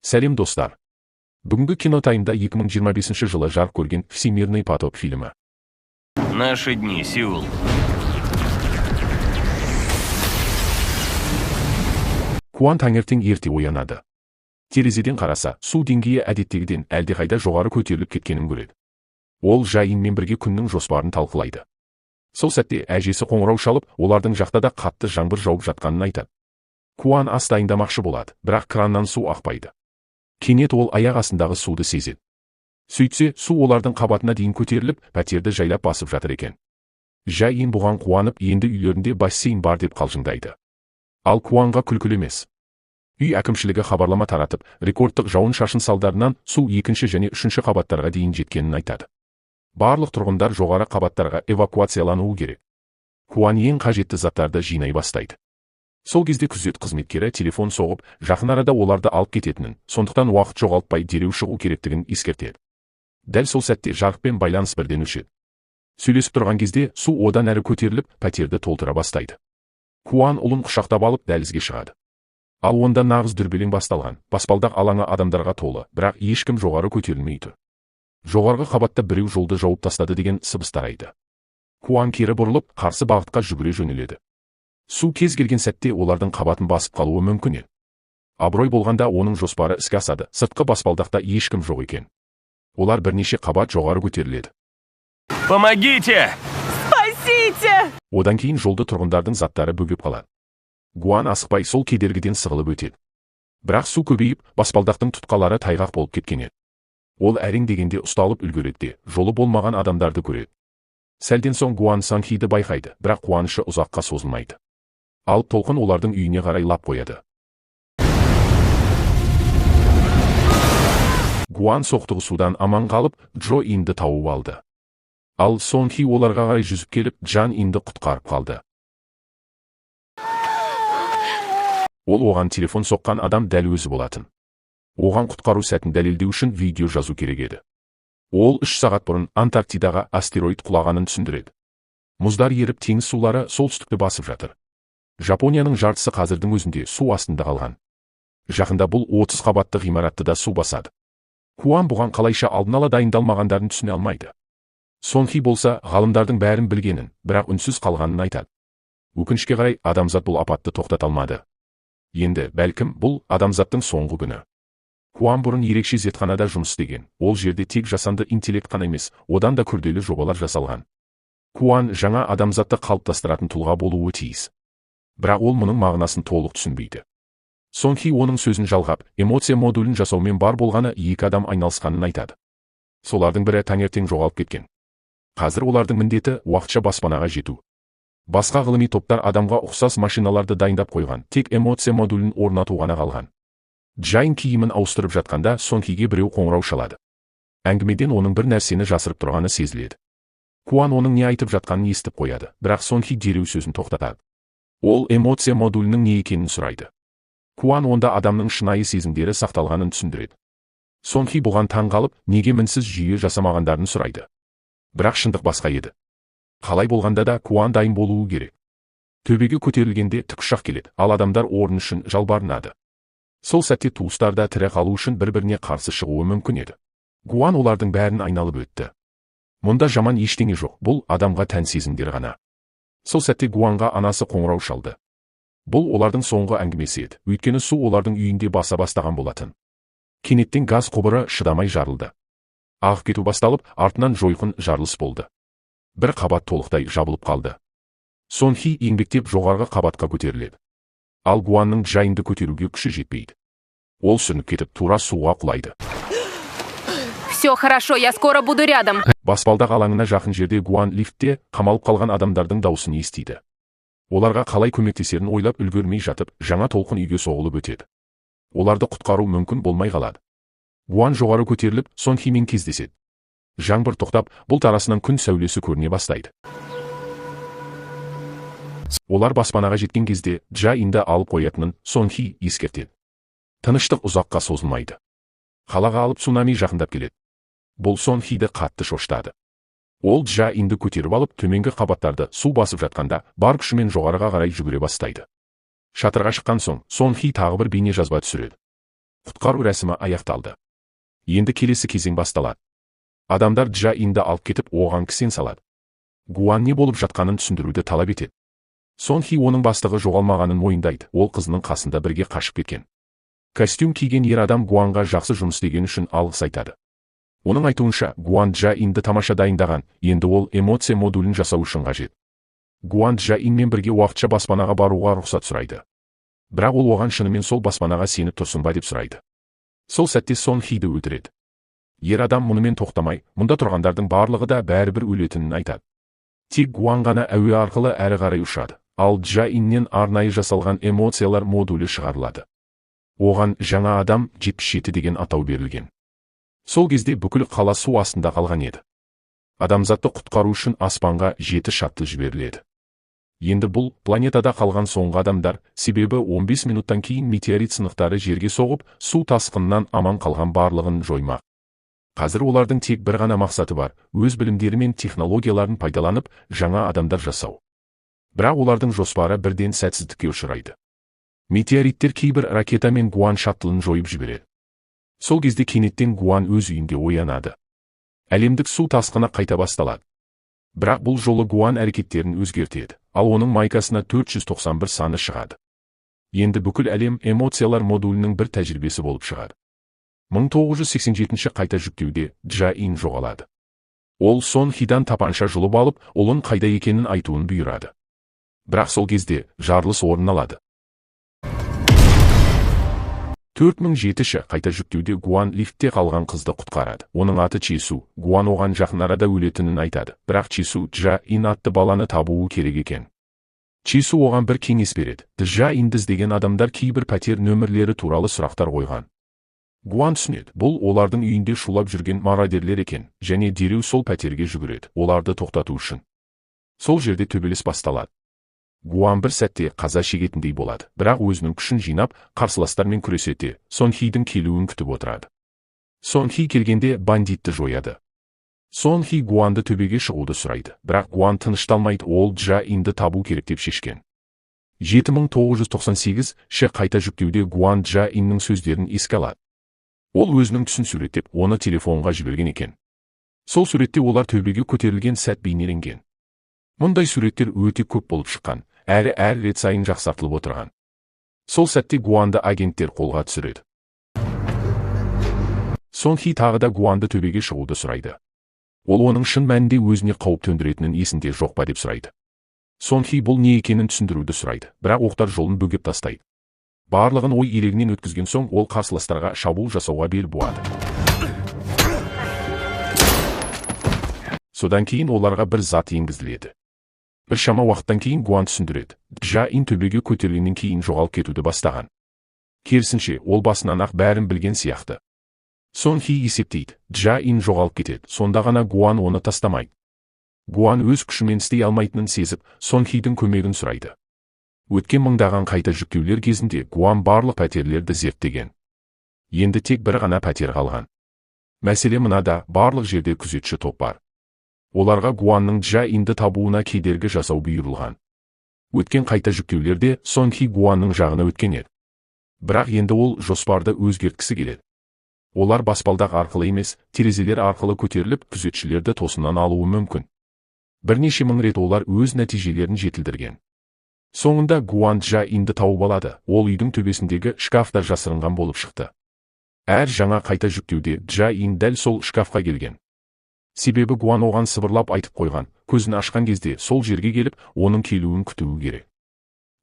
Сәлем, достар! Бүгінгі Кинотаймда 2025 жылы жарық көрген «Всемирный потоп» фильмі. Наши дни, Сеул. Куан таңертең ерте оянады. Терезеден қараса, су деңгейі әдеттегіден әлдеқайда жоғары көтеріліп кеткенін көреді. Ол Жайынмен бірге күннің жоспарын талқылайды. Сол сәтте әжесі қоңырау шалып, олардың жақта да қатты жаңбыр жауып жатқанын айтады. Куан ас дайындамақшы болады, бірақ краннан су ақпайды. Кенет ол аяқ астындағы суды сезеді. Сөйтсе, су олардың қабатына дейін көтеріліп, пәтерді жайлап басып жатыр екен. Жайын бұған қуанып, енді үйлерінде бассейн бар деп қалжыңдайды. Ал Куанға күлкілі емес. Үй әкімшілігі хабарлама таратып, рекордтық жауын-шашын салдарынан су екінші және үшінші қабаттарға дейін жеткенін айтады. Барлық тұрғындар жоғары қабаттарға эвакуациялануы керек. Куан ең қажетті заттарды жинай бастайды. Сол кезде күзет қызметкері телефон соғып, жақын арада оларды алып кететінін, сондықтан уақыт жоғалтпай дереу шығу керектігін ескертеді. Дәл сол сәтте жарықпен байланыс бірден өшеді. Сөйлесіп тұрған кезде су одан әрі көтеріліп, пәтерді толтыра бастайды. Куан ұлын құшақтап алып, дәлізге шығады. Ал онда нағыз дүрбелең басталған. Баспалдақ алаңы адамдарға толы, бірақ ешкім жоғары көтерілмей тұр. Жоғарғы қабатта біреу жолды жауып тастады деген сыбыс тарайды. Куан кері бұрылып, қарсы бағытқа жүгіре жөнеледі. Су кез келген сәтте олардың қабатын басып қалуы мүмкін еді. Абырой болғанда, оның жоспары іске асады. Сыртқы баспалдақта ешкім жоқ екен. Олар бірнеше қабат жоғары көтеріледі. Помогите! Спасите! Одан кейін жолды тұрғындардың заттары бөгеп қалады. Гуан асықпай сол кедергіден сығылып өтеді. Бірақ су көбейіп, баспалдақтың тұтқалары тайғақ болып кеткен еді. Ол әрең дегенде ұсталып үлгереді де, жолы болмаған адамдарды көреді. Сәлден соң Гуан Санхиді байқайды, бірақ қуанышы ұзаққа созылмайды. Алып толқын олардың үйіне қарай лап қояды. Гуан соқтығысудан аман қалып, Джо Инді тауып алды. Ал Сонхи оларға қарай жүзіп келіп, Джан Инді құтқарып қалды. Ол оған телефон соққан адам дәл өзі болатын. Оған құтқару сәтін дәлелдеу үшін видео жазу керек еді. Ол 3 сағат бұрын Антарктидаға астероид құлағанын түсіндіреді. Мұздар еріп, теңіз сулары солтүстікті басып жатыр. Жапонияның жартысы қазірдің өзінде су астында қалған. Жақында бұл 30 қабатты ғимаратты да су басады. Куан бұған қалайша алдын ала дайындалмағандарын түсіне алмайды. Сонхи болса, ғалымдардың бәрін білгенін, бірақ үнсіз қалғанын айтады. Өкінішке қарай, адамзат бұл апатты тоқтата алмады. Енді, бәлкім, бұл адамзаттың соңғы күні. Куан бұрын ерекше зертханада жұмыс істеген. Ол жерде тек жасанды интеллект қана емес, одан да күрделі жобалар жасалған. Куан жаңа адамзатты қалыптастыратын тұлға болуы тиіс. Бірақ ол мұның мағынасын толық түсінбейді. Сонхи оның сөзін жалғап, эмоция модулін жасаумен бар болғаны екі адам айналысқанын айтады. Солардың бірі таңертең жоғалып кеткен. Қазір олардың міндеті — уақытша баспанаға жету. Басқа ғылыми топтар адамға ұқсас машиналарды дайындап қойған, тек эмоция модулін орнату ғана қалған. Джайн киімін ауыстырып жатқанда Сонхиге біреу қоңырау шалады. Әңгімеден оның бір нәрсені жасырып тұрғаны сезіледі. Куан оның не айтып жатқанын естіп қояды, бірақ Сонхи дереу сөзін тоқтатады. Ол эмоция модулінің не екенін сұрайды. Куан онда адамның шынайы сезімдері сақталғанын түсіндіреді. Сонхи бұған таң қалып, неге мінсіз жүйе жасамағандарын сұрайды. Бірақ шындық басқа еді. Қалай болғанда да Куан дайын болуы керек. Төбеге көтерілгенде тікұшақ келеді, ал адамдар орын үшін жалбарынады. Сол сәтте туыстар да тірі қалу үшін бір-біріне қарсы шығуы мүмкін еді. Гуан олардың бәрін айналып өтті. Мұнда жаман ештеңе жоқ, бұл адамға тән сезімдер ғана. Сол сәтте Гуанға анасы қоңырау шалды. Бұл олардың соңғы әңгімесі еді, өйткені су олардың үйінде баса бастаған болатын. Кенеттен газ құбыры шыдамай жарылды. Ағып кету басталып, артынан жойқын жарылыс болды. Бір қабат толықтай жабылып қалды. Сонхи еңбектеп жоғарғы қабатқа көтеріледі. Ал Гуанның Джайнды көтеруге күші жетпейді. Ол сүрініп кетіп, тура суға құлайды. Все хорошо, я скоро буду рядом. Баспалдақ алаңына жақын жерде Гуан лифтте қамалып қалған адамдардың даусын естиді. Оларға қалай көмектесерін ойлап үлгермей жатып, жаңа толқын үйге соғылып өтеді. Оларды құтқару мүмкін болмай қалады. Гуан жоғары көтеріліп, Сонхимен кездеседі. Жаңбыр тоқтап, бұлт арасынан күн сәулесі көріне бастайды. Олар баспанаға жеткен кезде Джа Инді алып қоятынын Сонхи ескертеді. Тыныштық ұзаққа созылмайды. Қалаға алып цунами жақындап келеді. Бұл Сонхиді қатты шошытады. Ол Джа Инді көтеріп алып, төменгі қабаттарды су басып жатқанда бар күшімен жоғарыға қарай жүгіре бастайды. Шатырға шыққан соң Сонхи тағы бір бейне жазба түсіреді. Құтқару рәсімі аяқталды. Енді келесі кезең басталады. Адамдар Джа Инді алып кетіп, оған кісен салады. Гуан не болып жатқанын түсіндіруді талап етеді. Сон Хи оның бастығы жоғалмағанын мойындайды, ол қызының қасында бірге қашып кеткен. Костюм киген ер адам Гуанға жақсы жұмыс істеген үшін алғыс айтады. Оның айтуынша, Гуан Джа Инді тамаша дайындаған, енді ол эмоция модулін жасау үшін қажет. Гуан Джа Инмен бірге уақытша баспанаға баруға рұқсат сұрайды. Бірақ ол оған шынымен сол баспанаға сеніп тұрсың ба деп сұрайды. Сол сәтте Сон Хиді өлтіреді. Ер адам мұнымен тоқтамай, мұнда тұрғандардың барлығы да бәрібір өлетінін айтады. Тек Гуан ғана әуе арқылы әрі қарай ұшады, ал Джа Иннен арнайы жасалған эмоциялар модулі шығарылады. Оған жаңа адам 77 деген атау берілген. Сол кезде бүкіл қала су астында қалған еді. Адамзатты құтқару үшін аспанға 7 шаттл жіберіледі. Енді бұл планетада қалған соңғы адамдар, себебі 15 минуттан кейін метеорит сынықтары жерге соғып, су тасқынынан аман қалған барлығын жоймақ. Қазір олардың тек бір ғана мақсаты бар: өз білімдері мен технологияларын пайдаланып, жаңа адамдар жасау. Бірақ олардың жоспары бірден сәтсіздікке ұшырайды. Метеориттер кейбір ракета мен Гуан шаттлын жойып жібереді. Сол кезде кенеттен Гуан өз үйінде оянады. Әлемдік су тасқыны қайта басталады. Бірақ бұл жолы Гуан әрекеттерін өзгертеді, ал оның майкасына 491 саны шығады. Енді бүкіл әлем эмоциялар модулінің бір тәжірибесі болып шығады. 1987 қайта жүктеуде Джа Ин жоғалады. Ол Сон Хидан тапанша жұлып алып, ұлын қайда екенін айтуын бұйырады. Бірақ сол кезде жарылыс орын алады. 4007 қайта жүктеуде Гуан лифтте қалған қызды құтқарады. Оның аты Чису. Гуан оған жақын арада өлетінін айтады. Бірақ Чису Джа Ин атты баланы табуы керек екен. Чису оған бір кеңес береді. Джа Инді іздеген адамдар кейбір пәтер нөмірлері туралы сұрақтар қойған. Гуан түсінеді, бұл олардың үйінде шулап жүрген мародерлер екен, және дереу сол пәтерге жүгіреді, оларды тоқтату үшін. Сол жерде төбелес басталады. Гуан бір сәтте қаза шегетіндей болады, бірақ өзінің күшін жинап, қарсыластармен күреседі, Сон Хидің келуін күтіп отырады. Сон Хи келгенде бандитті жояды. Сон Хи Гуанды төбеге шығуды сұрайды, бірақ Гуан тынышталмайды, ол Джа Инді табу керек деп шешкен. 7998 қайта жүктеуде Гуан Джа Иннің сөздерін еске алады. Ол өзінің түсін суреттеп, оны телефонға жіберген екен. Сол суретте олар төбеге көтерілген сәт бейнеленген. Мұндай суреттер өте көп болып шыққан, әрі әр рет сайын жақсартылып отырған. Сол сәтте Гуанды агенттер қолға түсіреді. Сон Хи тағы да Гуанды төбеге шығуды сұрайды. Ол оның шын мәнінде өзіне қауіп төндіретінін есінде жоқ па деп сұрайды. Сон Хи бұл не екенін түсіндіруді сұрайды, бірақ оқтар жолын бөгеп тастайды. Барлығын ой елегінен өткізген соң, ол қарсыластарға шабуыл жасауға бел буады. Содан кейін оларға бір зат енгізіледі. Біршама уақыттан кейін Гуан түсіндіреді. Джа Ин төбеге көтерілгеннен кейін жоғалып кетуді бастаған. Керісінше, ол басынан-ақ бәрін білген сияқты. Сон Хи есептейді, Джа Ин жоғалып кетеді, сонда ғана Гуан оны тастамайды. Гуан өз күшімен істей алмайтынын сезіп, Сон Хидің көмегін сұрайды. Өткен мыңдаған қайта жүктеулер кезінде Гуан барлық пәтерлерді зерттеген. Енді тек бір ғана пәтер қалған. Мәселе мынада, барлық жерде күзетші топ бар. Оларға Гуанның Джа Инді табуына кедергі жасау бұйырылған. Өткен қайта жүктеулерде Сон Хи Гуанның жағына өткен еді. Бірақ енді ол жоспарды өзгерткісі келеді. Олар баспалдақ арқылы емес, терезелер арқылы көтеріліп, күзетшілерді тосыннан алуы мүмкін. Бірнеше мың рет олар өз нәтижелерін жетілдірген. Соңында Гуан Джа Инді тауып алады, ол үйдің төбесіндегі шкафта жасырынған болып шықты. Әр жаңа қайта жүктеуде Джа Ин дәл сол шкафқа келген. Себебі Гуан оған сыбырлап айтып қойған, көзін ашқан кезде сол жерге келіп, оның келуін күтуі керек.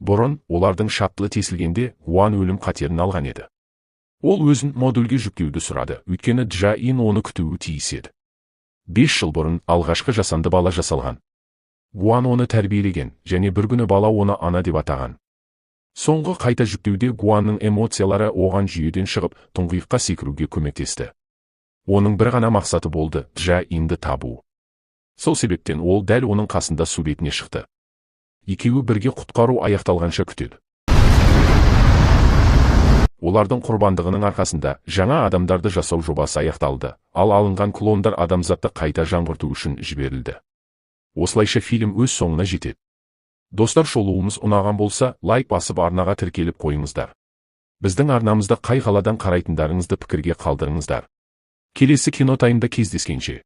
Бұрын олардың шаттлы тесілгенде Гуан өлім қатерін алған еді. Ол өзін модульге жүктеуді сұрады, өйткені Джа Ин оны күтуі тиіс еді. 5 жыл бұрын алғашқы жасанды бала жасалған. Гуан оны тәрбиелеген, және бір күні бала оны ана деп атаған. Соңғы қайта жүктеуде Гуанның эмоциялары оған жүйеден шығып, тұңғиыққа секіруге көмектесті. Оның бір ғана мақсаты болды: Джа Инді табу. Сол себептен ол дәл оның қасында су бетіне шықты. Екеуі бірге құтқару аяқталғанша күтеді. Олардың құрбандығының арқасында жаңа адамдарды жасау жобасы аяқталды, ал алынған клондар адамзатты қайта жаңғырту үшін жіберілді. Осылайша фильм өз соңына жетеді. Достар, шолуымыз ұнаған болса, лайк басып арнаға тіркеліп қойыңыздар. Біздің арнамызды қай қаладан қарайтындарыңызды пікірге қалдырыңыздар. Келесі кинотаймда кездескенше.